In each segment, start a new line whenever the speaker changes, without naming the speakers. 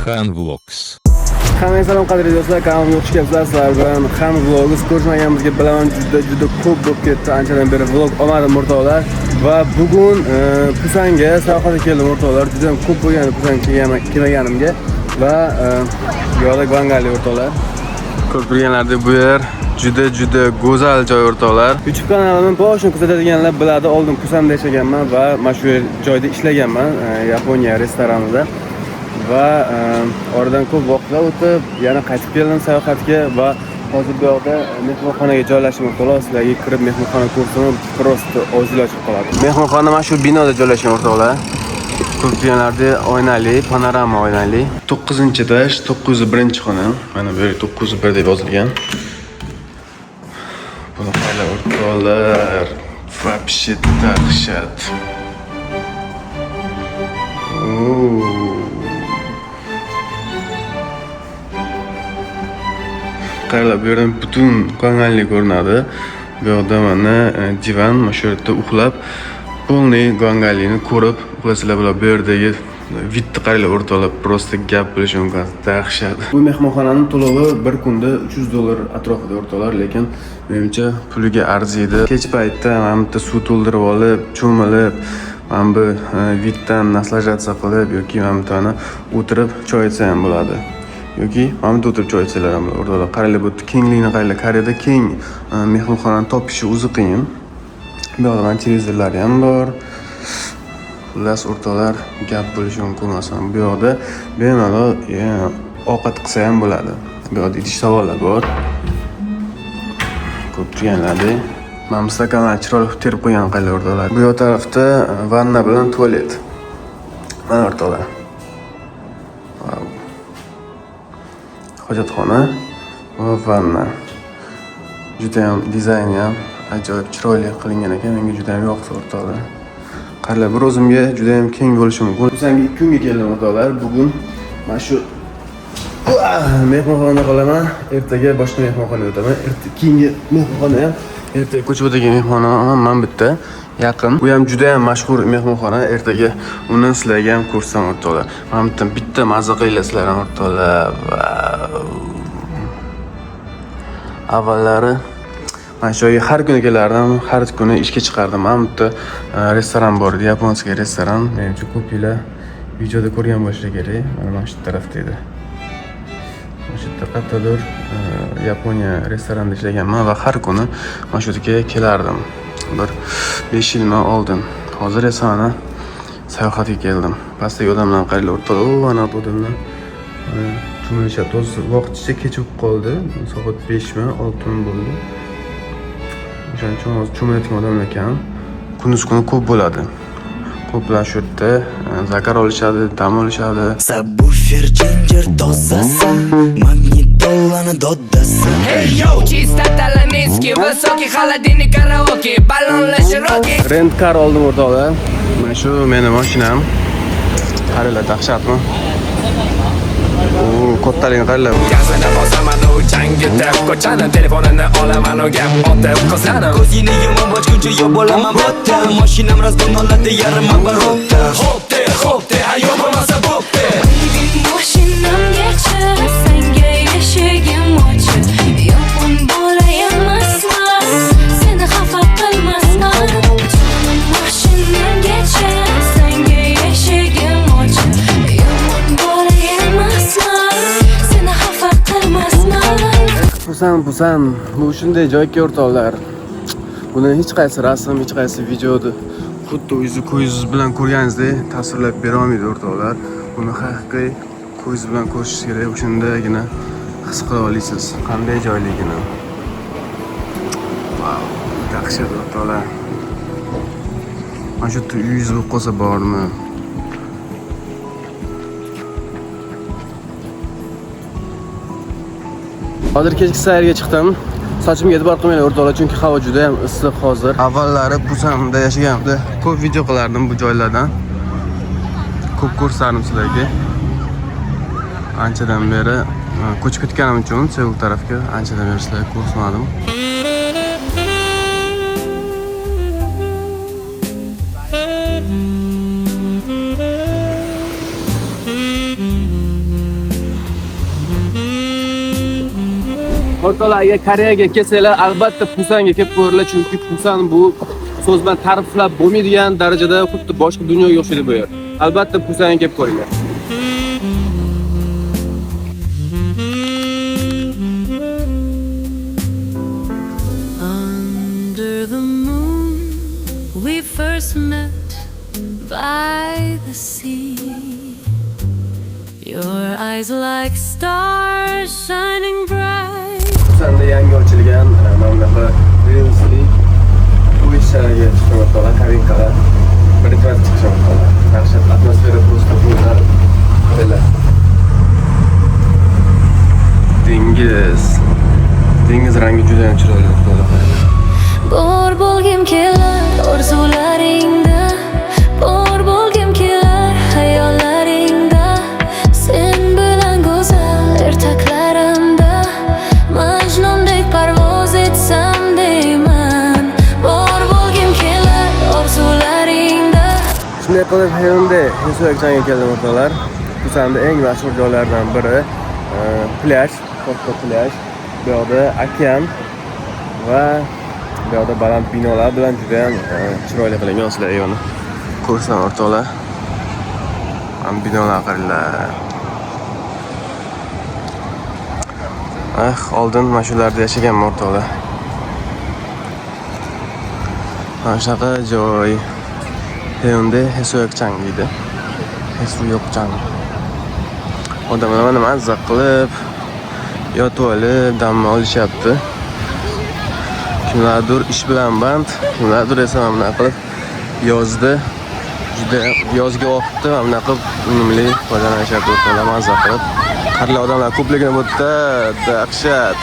Xan Vlogs.
Hammaga salom, qadrli do'stlar, kanalimga xush kelibsizlar. Sizlar bilan Xan Vlogs. Ko'rishmaganimizga bilaman, juda juda ko'p bo'lib ketdi. Anchadan beri vlog olmadim, o'rtoqlar. Va bugun Pusanga sayohatga keldim, o'rtoqlar. Juda ham ko'p bo'lgan Pusanga kelmaganimga va bu yoqda Gvangali, o'rtoqlar. Ko'rib turganlaridek, bu yer juda juda go'zal joy, o'rtoqlar. YouTube kanalimni boshini kuzatadiganlar biladi, oldin Pusanda yashaganman va mana shu joyda ishlaganman, Yaponiya restoranida. Va oradan ko'p vaqtlar o'tib, yana qaytib keldim sayohatga va hozir bu yoqda mehmonxonaga joylashdim, o'rtoqlar. Sizlarga kirib mehmonxona ko'rsam, просто og'zinglar ochilib qoladi. Mehmonxona mana shu binoda joylashgan, o'rtoqlar. Ko'rib turganlaridek, oynali, panorama oynali. 9-etaj, 901-xona. Mana bu yerga 901 deb yozilgan. Buni qaranglar, o'rtoqlar. Вообще dahshat. Oo. Qaranglar, bu yerdan butun Gvanganli ko'rinadi. Bu yoqda mana divan, mana shu yerda uxlab, полный Gvangalini ko'rib uxlasalar bo'ladi. Bu yerdagi вид ni qaranglar, o'rtoqlar, просто gap bo'lishi mumkin. Dahshat. Bu mehmonxonaning to'lovi bir kunda 300 dollar atrofida, o'rtoqlar, lekin menimcha puliga arziydi. Kech paytda mana bu yerda suv to'ldirib olib, cho'milib, mana bu вид dan наслаждаться qilib yoki mana bu yerda o'tirib choy ichsa ham bo'ladi. Yoki mana bu yerda o'tirib choy ichsalar ham bo'ladi, o'rtoqlar. Qaranglar, bu yerda kengligini qaranglar. Koreyada keng mehmonxonani topishi o'zi qiyin. Bu yoqda mana televizorlari ham bor. Xullas, o'rtoqlar, gap bo'lishi mumkin emas. Bu yoqda bemalol ovqat qilsa ham bo'ladi. Bu yoqda idish tovoqlar bor. Ko'rib turganlaridek. Mana bu stakanlarni chiroyli qilib terib qo'ygan, qaranglar, o'rtoqlar. Bu yoq tarafda vanna bilan tualet. Mana, o'rtoqlar. Vau. Hojatxona va vanna. Juda ham dizayni ham ajoyib chiroyli qilingan ekan. Menga juda ham yoqdi, o'rtoqlar. Qaranglar, bir o'zimga juda ham keng bo'lishi mumkin. Pusanga 2 kunga keldim, o'rtoqlar. Bugun mana shu mehmonxonada qolaman. Ertaga boshqa mehmonxonaga o'taman. Erta keyingi mehmonxona ham, ertaga ko'chib o'tadigan mehmonxona ham mana bitta yaqin. Bu ham juda ham mashhur mehmonxona. Ertaga uni sizlarga ham ko'rsataman, o'rtoqlar. Mana bu yerdan bitta maza qilinglar sizlar ham, o'rtoqlar. Vau. Avvallari mana shu joyga har kuni kelardim, har kuni ishga chiqardim. Mana bu yerda restoran bor edi, японский restoran. Menimcha, ko'pinglar videoda ko'rgan bo'lishlar kerak. Mana shu tarafda edi. Mana shu yerda qayerdadir Yaponiya restoranida ishlaganman va har kuni mana shu yerga kelardim. Bir 5 yilman oldin. Hozir esa mana sayohatga keldim. Pastdagi odamlarni qaranglar, o'rtoqlar. O, ana odamlar mana cho'milishyapti. Hozir vaqticha kech bo'lib qoldi. Soat 5 mi, 6 mi bo'ldi. O'shaning uchun hozir cho'milayotgan odamlar kam. Kunduz kuni ko'p bo'ladi. Ko'plar shu yerda загар olishadi, dam olishadi.
Сабвуфер, джинджер, dozasi. Magnitolani dodasi.
Эй, йоу, чистота ламинский, высокий холодильник, караоке, баллонlar широкий.
Rent car oldim, o'rtoqlar. Mana shu meni mashinam. Qaranglar, dahshatmi? O, kattaligini qaranglar.
Gazini bosaman u changitib, ko'chani telefonini olaman u gap otib qizlarni.
Ko'zingni yumib ochguncha yo'q bo'laman botda. Mashinam разгон oladi yarim оборот da.
Xo'pti, xo'pti, ayo bo'lmasa bo'pti.
Baby, mashinamgacha senga eshigim ochiq. Yomon bola emasman, seni xafa qilmasman. Jonim, mashinamgacha senga eshigim ochiq. Yomon bola emasman, seni xafa qilmasman.
Pusan, Pusan, bu shunday joyki, o'rtoqlar. Buni hech qaysi rasm, hech qaysi videoda xuddi o'zingizni ko'zingiz bilan ko'rganingizdek tasvirlab bera olmaydi, o'rtoqlar. Buni haqiqiy ko'zingiz bilan ko'rishingiz kerak, o'shandagina his qila olasiz qanday joyligini. Vau, dahshat, o'rtoqlar. Mana shu yerda uyingiz bo'lib qolsa bormi? Hozir kechki sayrga chiqdim. Sochimga e'tibor qilmanglar, o'rtoqlar, chunki havo juda ham issiq hozir. Avvallari Pusamda yashaganimda ko'p video qilardim bu joylardan. Ko'p ko'rsardim sizlarga. Anchadan beri ko'chib ketganim uchun Seul tarafga anchadan beri sizlarga ko'rsatmadim. O'rtoqlar, agar Koreyaga kelsanglar, albatta Pusanga kelib ko'ringlar, chunki Pusan bu so'z bilan ta'riflab bo'lmaydigan darajada xuddi boshqa dunyoga o'xshaydi bu yer. Albatta Pusanga kelib ko'ringlar.
Under the moon, we first met by the sea. Your eyes like stars shining bright.
Pusanda yangi ochilgan mana bunaqa reelslik uychalarga chiqishim o'rtoqlar, kabinkalar. Birinchi marta chiqishim o'rtoqlar. Dahshat atmosfera, просто go'zal. Qaranglar. Dengiz. Dengiz rangi juda ham chiroyli, o'rtoqlar. Qaranglar.
Bor bo'lgim kelar orzularingda, bor bo'lgim kelar hayollaringda, sen bilan go'zal ertaklarimda Majnundek parvoz etsam deyman. Bor bo'lgim kelar orzularingda.
Shunday qilib Haeundae Hesuakchanga keldim, o'rtoqlar. Pusanda eng mashhur joylardan biri plyaj, katta plyaj. Bu yoqda okean va bu yoqda baland binolar bilan juda ham chiroyli qilingan. Sizlar ayvoni ko'rsan, o'rtoqlar. Mana binolar, qaranglar. Ah, oldin mana shularda yashaganman, o'rtoqlar. Mana shunaqa joy. Haeundae Hesuakchang deydi. Hesuyoqchang. Odamlar mana mazza qilib yotib olib dam olishyapti. Kimlardir ish bilan band, kimlardir esa mana bunaqa qilib yozda, juda yozgi vaqtda mana bunaqa qilib unumli foydalanishyapti, o'rtoqlar, mazza qilib. Qaranglar, odamlar ko'pligini bu yerda, dahshat.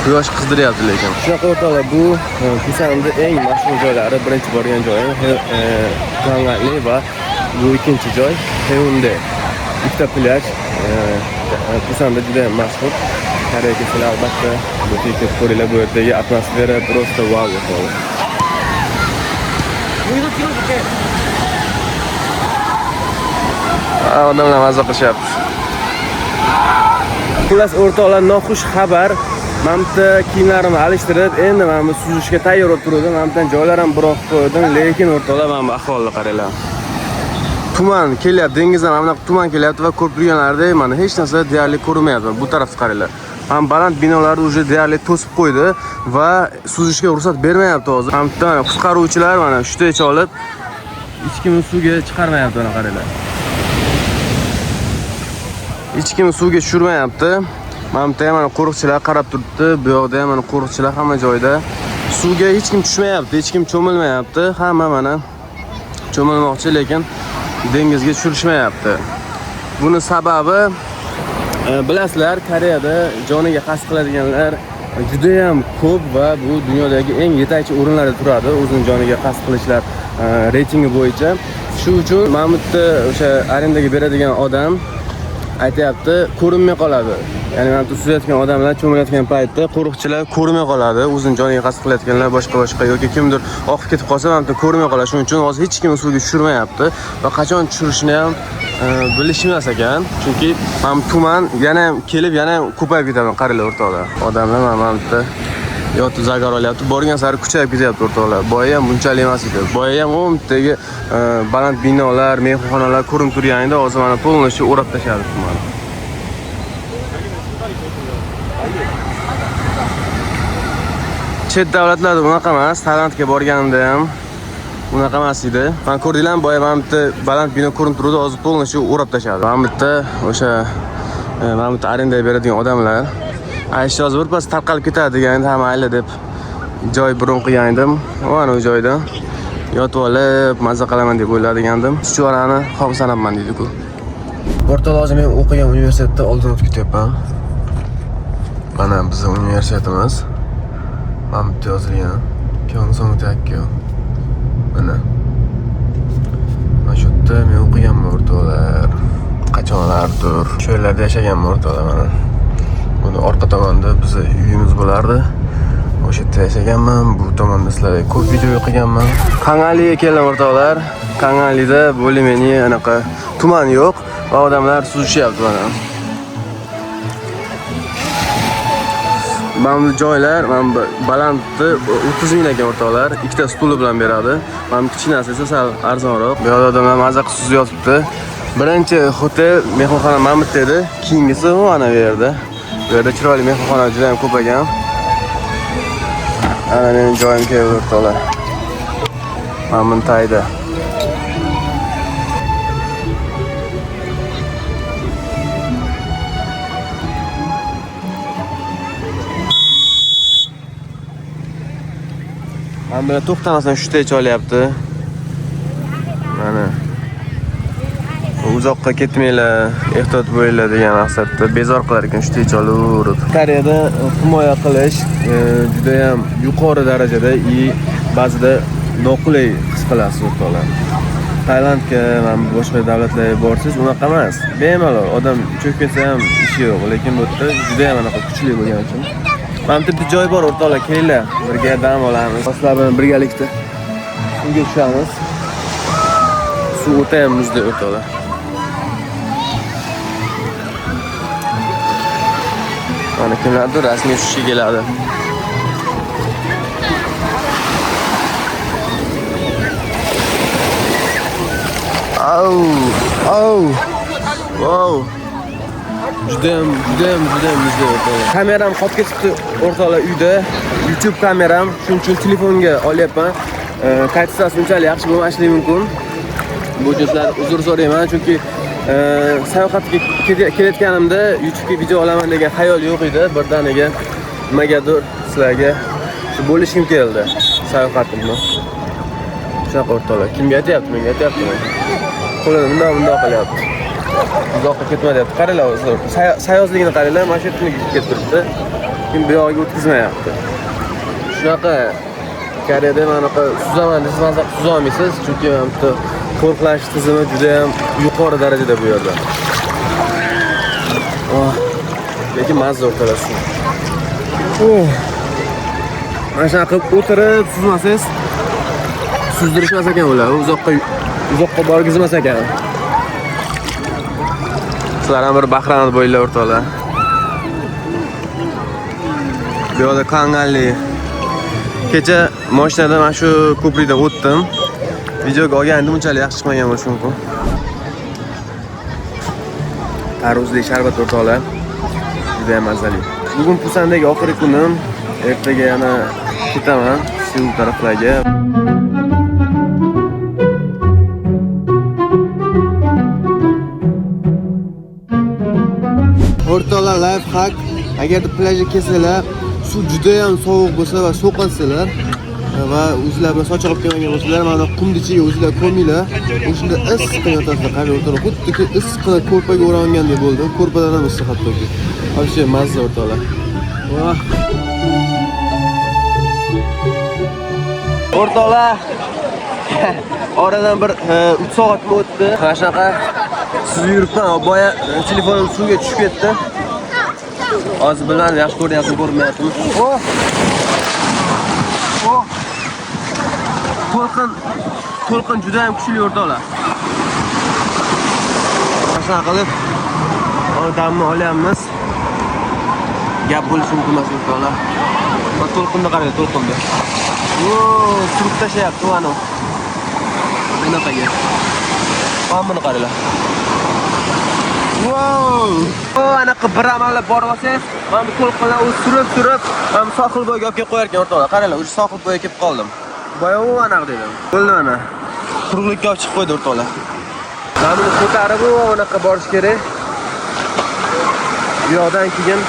Quyosh qizdiryapti lekin. Shunaqa, o'rtoqlar, bu Pusanni eng mashhur joylari, birinchi borgan joyim Gangani va bu ikkinchi joy Haeundae. Ikkita plyaj Pusanda juda ham mashhur. Koreyaga kelsalar, albatta bu yerga kelib ko'ringlar, bu yerdagi atmosfera просто vau, o'rtoqlar.
여기서 찍어줄게.
Ha, odamlar mazza qilishyapti. Xullas, o'rtoqlar, noxush xabar. Mana bu yerda kiyimlarimni alishtirib, endi mana bu suzishga tayyor bo'lib turdim. Mana bu yerdan joylar ham biroq qo'ydim, lekin o'rtoqlar, mana bu ahvolni qaranglar. Tuman kelyapti, dengizdan mana bunaqa tuman kelyapti va ko'rib turganlaridek, mana hech narsa deyarli ko'rinmayapti. Bu tarafni qaranglar. Mana baland binolarni уже deyarli to'sib qo'ydi va suzishga ruxsat bermayapti hozir. Mana bu yerdan qutqaruvchilar mana shunday olib hech kimni suvga chiqarmayapti, mana qaranglar. Hech kim suvga tushirmayapti. Mana bu yerda ham mana qo'riqchilar qarab turibdi. Bu yoqda ham mana qo'riqchilar hamma joyda. Suvga hech kim tushmayapti, hech kim cho'milmayapti. Hamma mana cho'milmoqchi, lekin dengizga tushirishmayapti. Buni sababi bilasizlar, Koreyada joniga qasd qiladiganlar juda ham ko'p va bu dunyodagi eng yetakchi o'rinlarda turadi o'zini joniga qasd qilishlar reytingi bo'yicha. Shu uchun mana bu yerda o'sha arendaga beradigan odam aytyapti, ko'rinmay qoladi. Ya'ni mana bu suzayotgan odamlar cho'milayotgan paytda qo'riqchilar ko'rmay qoladi. O'zini joniga qasd qilayotganlar boshqa boshqa yoki kimdir oqib ketib qolsa, mana bu ko'rmay qoladi. Shuning uchun hozir hech kim suvga tushirmayapti va qachon tushirishini ham bilishmas ekan. Chunki mana bu tuman yana ham kelib, yana ham ko'payib ketadi. Qaranglar, o'rtoqlar. Odamlar mana bu yerda yotib загар olyapti. Borgan sari kuchayib ketyapti, o'rtoqlar. Boya ham bunchalik emas edi. Boya ham o'ntagi baland binolar, mehmonxonalar ko'rinib turgan edi. Hozir mana полностью o'rab tashladi tumanni. Chet davlatlarda unaqa emas. Tailandga borganimda ham unaqa emas edi. Mana ko'rdinglarmi, boya mana bitta baland bino ko'rinib turdi, hozir полностью o'rab tashladi. Mana bu yerda o'sha mana bu yerda arendaga beradigan odamlar aytishdi, hozir birpas tarqalib ketadi degan, ha mayli deb joy bron qilgan edim. Mana u joyda yotib olib maza qilaman deb o'ylagandim. Chuchvarani xom sanabman deydi-ku. O'rtoqlar, hozir men o'qigan universitetda oldin o'tib ketyapman. Mana bizning universitetimiz. Mana bu yerda yozilgan. Kyonsong. Mana. Mana shu yerda men o'qiganman, o'rtoqlar. Qachonlardir. Shu yerlarda yashaganman, o'rtoqlar, mana. Buni orqa tomonda bizni uyimiz bo'lardi. O'sha yerda yashaganman. Bu tomonda sizlarga ko'p video qilganman. Qan'aliga keldim, o'rtoqlar. Qan'alida более-менее anaqa tuman yo'q va odamlar suzishyapti mana. Mana bu joylar, mana bu balandni 30 ming ekan, o'rtoqlar. Ikkita stuli bilan beradi. Mana bu kichkinasi esa sal arzonroq. Bu yerda odamlar maza qilib suzib yotibdi. Birinchi hotel, mehmonxona mana bu yerda edi. Keyingisi u ana bu yerda. Bu yerda chiroyli mehmonxona juda ham ko'p ekan. Ana mening joyim keldi, o'rtoqlar. Mana buni tagida. Mana bular to'xtamasdan hushtak cholyapti. Mana. Uzoqqa ketmanglar, ehtiyot bo'linglar degan maqsadda bezor qilar ekan hushtak cholaverib. Koreyada himoya qilish juda ham yuqori darajada и ba'zida noqulay his qilasiz, o'rtoqlar. Tailandga, mana bu boshqa davlatlarga borsangiz unaqa emas. Bemalol odam cho'kib ketsa ham ishi yo'q, lekin bu yerda juda ham anaqa kuchli bo'lgani uchun. Mana bu yerda joy bor, o'rtoqlar, kelinglar, birga dam olamiz. Sizlar bilan birgalikda suvga tushamiz. Suv o'ta ham muzdek, o'rtoqlar. Mana kimlardir rasmiy tushishga keladi. Au, au. Wow. Judayam, judayam, judayam muzdek, o'rtoqlar. Kameram qolib ketibdi, o'rtoqlar, uyda. YouTube kameram, shuning uchun telefonga olyapman. Качество si unchalik yaxshi bo'lmasligi mumkin. Bu uchun sizlardan uzr so'rayman, chunki sayohatga kelayotganimda YouTube'ga video olaman degan xayol yo'q edi. Birdaniga nimagadir sizlarga shu bo'lishim keldi sayohatimni. Shunaqa, o'rtoqlar. Kimga aytyapti? Menga aytyaptimi? Qo'lini bundoq bundoq qilyapti. Uzoqqa ketma deyapti. Qaranglar, o'zlar sayozligini qaranglar, mana shu yerga kelib turibdi. Kim bu yog'iga o'tkazmayapti. Shunaqa Koreyada mana bunaqa suzaman desangiz maza qilib suza olmaysiz, chunki mana bu yerda qo'riqlash tizimi juda ham yuqori darajada bu yerda. Oh, lekin mazza, o'rtoqlar, suv. Oh. Mana shunaqa qilib o'tirib suzmasangiz suzdirishmas ekan ular, uzoqqa uzoqqa borgizmas ekan. Sizlar ham bir bahramand bo'linglar, o'rtoqlar. Bu yoqda Kangali. Kecha mashinada mana shu ko'prikdan o'tdim. Videoga olgandim, unchalik yaxshi chiqmagan bo'lishi mumkin. Tarvuzli sharbat, o'rtoqlar. Juda ham mazali. Bugun Pusandagi oxirgi kunim. Ertaga yana ketaman Seul taraflarga. O'rtoqlar, life hack. Agarda plyajga kelsalar, suv juda ham sovuq bo'lsa va so'qansalar va o'zlar bilan sochiq olib kelmagan bo'lsalar, mana qumni ichiga o'zlar ko'minglar. O'shanda issiqqina yotasizlar. Qarang, o'rtoqlar, xuddiki issiqqina ko'rpaga o'rangandek bo'ldi. Ko'rpadan ham issiq hattoki. Вообще mazza, o'rtoqlar. Voh. O'rtoqlar, oradan bir 3 soatmi o'tdi. Mana shunaqa suzib yuribman. Boya telefonim suvga tushib ketdi. Hozir bilmadim, yaxshi ko'rinyaptimi, ko'rinmayaptimi. Oh! Oh! To'lqin, to'lqin juda ham kuchli, o'rtoqlar. Mana shunaqa qilib damni olyapmiz. Gap bo'lishi mumkin emas, o'rtoqlar. Va to'lqinni qarang, to'lqinni. Oo, surib tashlayapti mana. Bunaqaga. Mana buni qaranglar. Wow! O, anaqa bir amallab borib olsangiz, mana bu to'lqinlar u surib surib, mana bu sohil bo'yiga olib kelib qo'yar ekan, o'rtoqlar. Qaranglar, o'sha sohil bo'yiga kelib qoldim. Boya u anaqa dedim. Bo'ldi mana. Quruqlikka olib chiqib qo'ydi, o'rtoqlar. Mana buni ko'tarib u anaqa borish kerak. Bu yoqdan keyin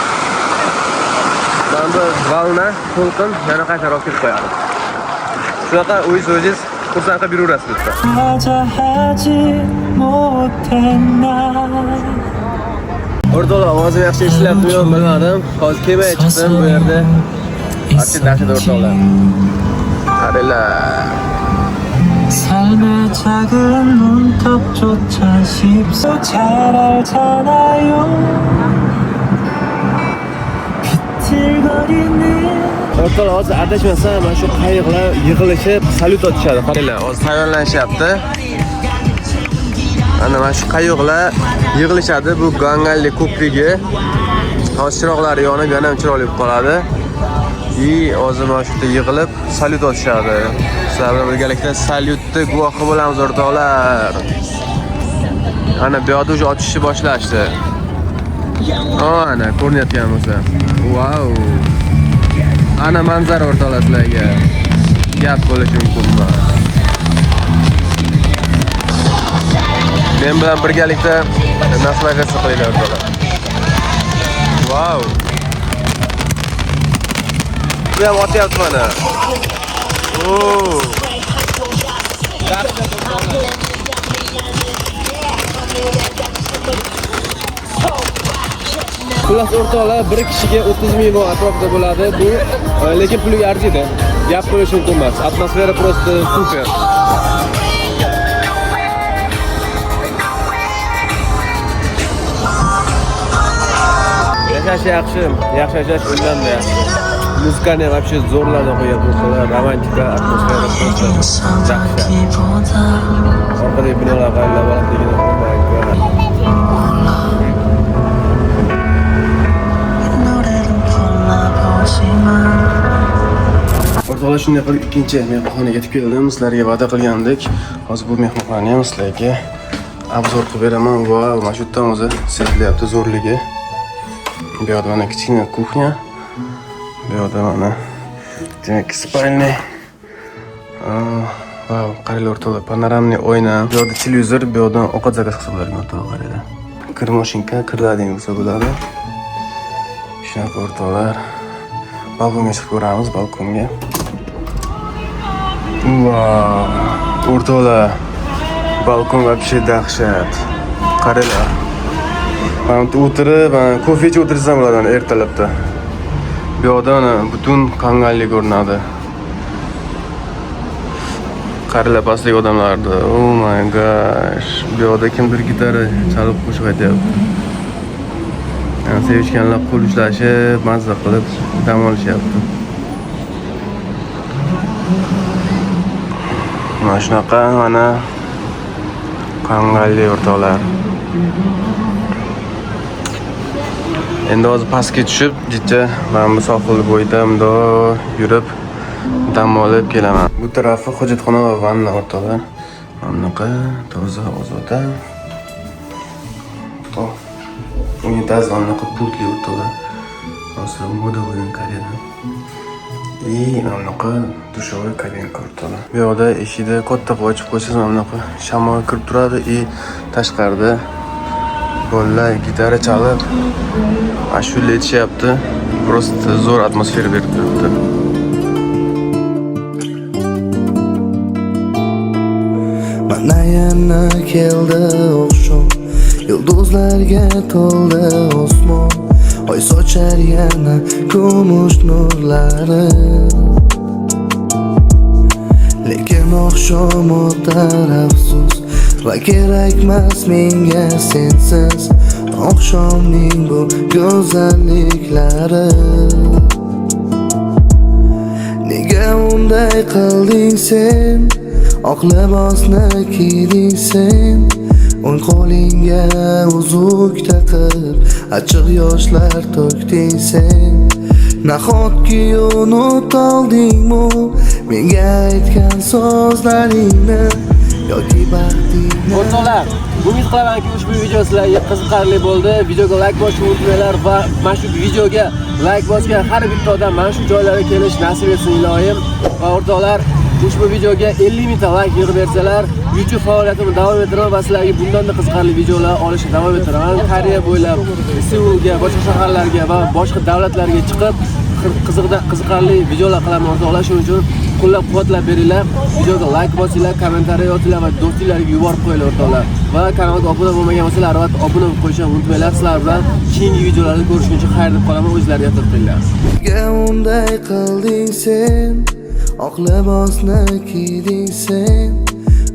mana bu волна, to'lqin yana qaytarib olib kelib qo'yadi. Shunaqa o'zingiz o'zingiz xursand qilib yuraverasiz bu yerda.
하지 못했나.
O'rtoqlar, ovozim yaxshi eshitilyaptimi yo'qmi bilmadim. Hozir kemaga chiqdim bu yerda. Вообще dahshat, o'rtoqlar. Qaranglar.
삶의 작은 문턱조차 쉽소 잘 알잖아요. 비틀거리는
O'rtoqlar, hozir adashmasam, mana shu qayiqlar yig'ilishib salyut otishadi. Qaranglar, hozir tayyorlanishyapti. Ana mana shu qayiqlar yig'ilishadi bu Gangalli ko'prigi. Hozir chiroqlari yonib, yana ham chiroyli bo'lib qoladi. И hozir mana shu yerda yig'ilib salyut otishadi. Sizlar bilan birgalikda salyutni guvohi bo'lamiz, o'rtoqlar. Ana bu yoqda уже otishni boshlashdi. Ana ko'rinayotgan bo'lsa. Vau. Ana manzara, o'rtoqlar, sizlarga. Gap bo'lishi mumkin emas. Men bilan birgalikda наслаждаться qilinglar, o'rtoqlar. Vau. Bu ham otyapti mana. Oo. Xullas, o'rtoqlar, bir kishiga 30 ming won atrofida bo'ladi bu, lekin puliga arziydi. Gap bo'lishi mumkin emas. Atmosfera просто супер. Yashash yaxshi, yaxshi yashash undan da yaxshi. Muzikani ham вообще zo'rlardan qo'yapti o'rtoqlar, romantika, atmosfera просто dahshat. Orqadagi binolar qaranglar, balandligini, oh my God.
노래를 불러보지만
O'rtoqlar, shunday qilib ikkinchi mehmonxonaga yetib keldim. Sizlarga va'da qilganimdek, hozir bu mehmonxonani ham sizlarga обзор qilib beraman va mana shu yerdan o'zi sezilyapti zo'rligi. Bu yoqda mana kichkina кухня. Bu yoqda mana demak спальня. Vau, qaranglar, o'rtoqlar, панорамный oyna. Bu yoqda televizor, bu yoqdan ovqat заказ qilsa bo'ladi, o'rtoqlar, qaranglar. Kir mashinka, kirlaring bo'lsa bo'ladi. Shunaqa, o'rtoqlar. Balkonga chiqib ko'ramiz, balkonga. Vau, o'rtoqlar, balkon вообще dahshat. Qaranglar. Mana bu yerda o'tirib, mana kofe ichib o'tirsam bo'ladi mana ertalabda. Bu yoqda mana butun Kangalli ko'rinadi. Qaranglar pastdagi odamlarni. Oh my gosh. Bu yoqda kimdir gitara chalib qo'shiq aytyapti. Yani sevishganlar qo'l ushlashib, mazza qilib dam olishyapti. Mana shunaqa mana Kangalli, o'rtoqlar. Endi hozir pastga tushib, jicha mana bu sohil bo'yida bundoq yurib dam olib kelaman. Bu tarafi hojatxona va vanna, o'rtoqlar. Mana bunaqa toza, ozoda. Oh, unitaz mana bunaqa pultli, o'rtoqlar. Hozir moda bo'lgan Koreyada. И mana bunaqa душевой kabinka, o'rtoqlar. Bu yoqda eshikni katta qilib ochib qo'ysangiz, mana bunaqa shamol kirib turadi и tashqarida bolalar gitara chalib ashula aytishyapti. Просто zo'r atmosfera berib turibdi.
Mana yana keldi oqshom, yulduzlarga to'ldi osmon, oy sochar yana kumush nurlari. Lekin oqshom o'tar, afsus, va kerakmas menga sensiz oqshomning bu go'zalliklari. Nega unday qilding sen? Oq libosni kiyding sen, o'ng qo'lingga uzuk taqib, achchiq yoshlar to'kding sen. Nahotki unutoldingmi menga aytgan so'zlaringni yoki baxtingni?
O'rtoqlar, umid qilamanki, ushbu video sizlarga qiziqarli bo'ldi. Videoga like bosishni unutmanglar va mana shu videoga like bosgan har bitta odam mana shu joylarga kelish nasib etsin iloyim. Va o'rtoqlar, ushbu videoga 50 mingta like yig'ib bersalar, YouTube faoliyatimni davom ettiraman va sizlarga bundan-da qiziqarli videolar olishni davom ettiraman. Koreya bo'ylab, Seulga, boshqa shaharlarga va boshqa davlatlarga chiqib qiziqarli videolar qilaman, o'rtoqlar. Shuning uchun qo'llab-quvvatlab beringlar. Videoga like bosinglar, kommentariy yozinglar va do'stlarga yuborib qo'yinglar, o'rtoqlar. Va kanalga obuna bo'lmagan bo'lsalar, albatta obuna bo'lib qo'yishni unutmanglar. Sizlar bilan keyingi videolarda ko'rishguncha xayr deb qolaman. O'zlaringiz ehtiyot qilinglar.
Nega unday qilding sen? Oq libosni kiyding sen,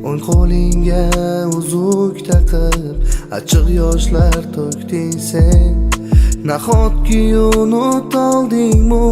o'ng qo'lingga uzuk taqib, achchiq yoshlar to'kding sen. Nahotki unutoldingmi